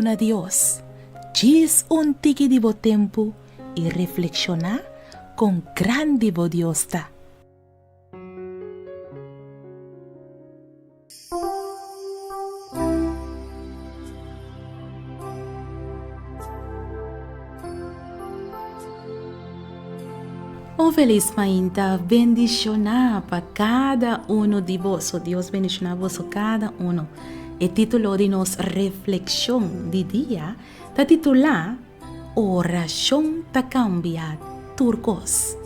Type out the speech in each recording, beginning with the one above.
Duna Dios djis un tiki di bo tempu i reflekshoná kon grandi bo Dios ta. Un felis mainta bendishoná pa kada uno di boso. Dios bendishoná boso kada uno. E título di nos reflekshon di dia ta titulá Orashon ta kambia tur kos.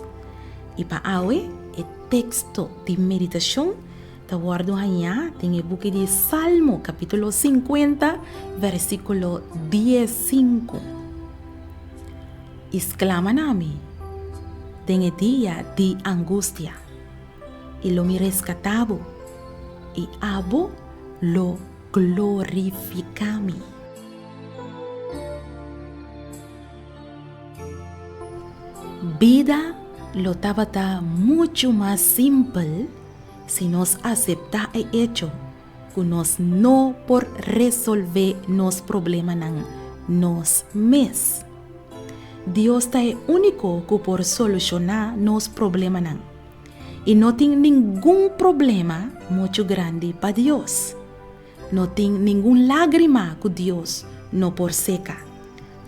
I pa awe e teksto di meditashon ta wòrdu hañá den e buki di Salmo kapítulo 50 versíkulo 15. I sklama na mi den e dia di angustia, i lo mi reskatá bo, i abo lo glorifiká mi. Bida lo tabata muchu mas simpel si nos aseptá e echo ku nos no por resolvé nos problemanan nos mes. Dios ta e úniko ku por solushoná nos problemanan, i no tin ningun problema muchu grandi pa Dios. No tin ningun lágrima ku Dios no por seka.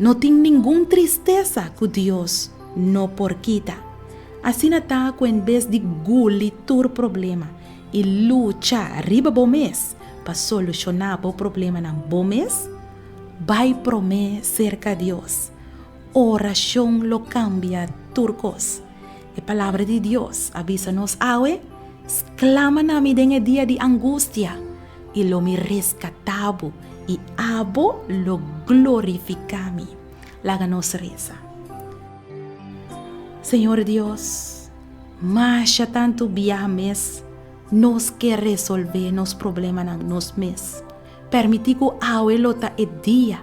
No tin ningun tristesa ku Dios no por kita. Asina ta ku en bes di guli tur problema i lucha riba bo mes pa solushoná bo problemanan bo mes, bai promé serka Dios. Orashon lo kambia tur kos. E Palabra di Dios a bisa nos awe, Sklama na mi den e dia di angustia, i lo mi reskatá bo, i abo lo glorifiká mi. Laga nos resa. Señor Dios, masha tantu biaha mes nos ke resolvé nos problemanan nos mes. Permití ku awe lo ta e dia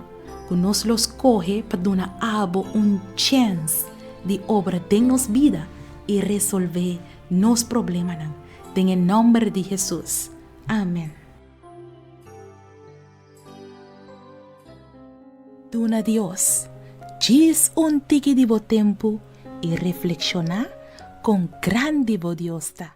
ku nos lo skohe pa duna abo un chèns di obra den nos bida i resolvé nos problemanan. Den e nòmber di Hesus. Amen. Duna Dios djis un tiki di bo tempu i reflekshoná kon grandi bo Dios ta.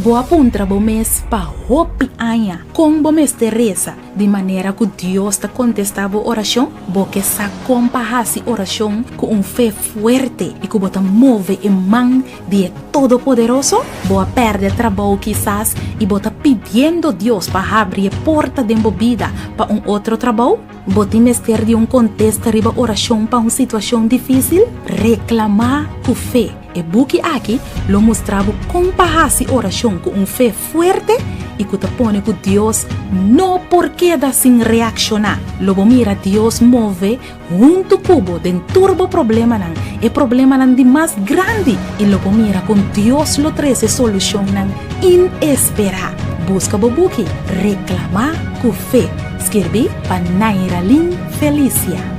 Bo a puntra bo mes pa hopi aña kon bo mester resa di manera ku Dios ta kontestá bo orashon? Bo ke sa kon pa hasi orashon ku un fe fuerte i ku bo ta move e man di e Todopoderoso? Bo a pèrdè trabou kisas i bo ta pidiendo Dios pa habri e porta den bo bida pa un otro trabou? Bo tin mester di un kontesta riba orashon pa un situashon difísil? Reklamá ku fe! E buki aki lo mustra bo kon pa hasi orashon ku un fe fuerte i ku ta pone ku Dios no por keda sin reakshoná. Lo bo mira Dios move huntu ku bo den tur bo problemanan, e problemanan di mas grandi, i lo bo mira kon Dios lo trese solushonnan inesperá. Buska bo buki Reklamá ku Fe, skirbí pa Nairalyn Felicia.